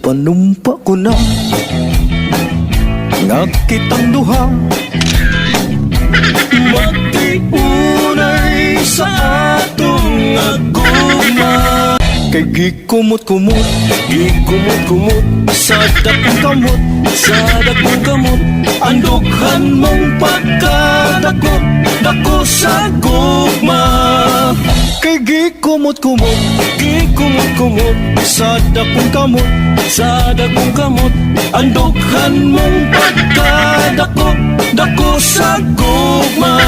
Gipanumpa ko na nga kitang duha magtiunay sa atong aguma. Kay gikumot-kumot, Gikumot-kumot, sa dakong kamot, sa dakong kamot, ang dughan mong pagkadako, dako sa gugma. Kay gikumot-kumot, Gikumot-kumot, sa dakong kamot, sa dakong kamot, ang dughan mong pagkadako, dako sa gugma.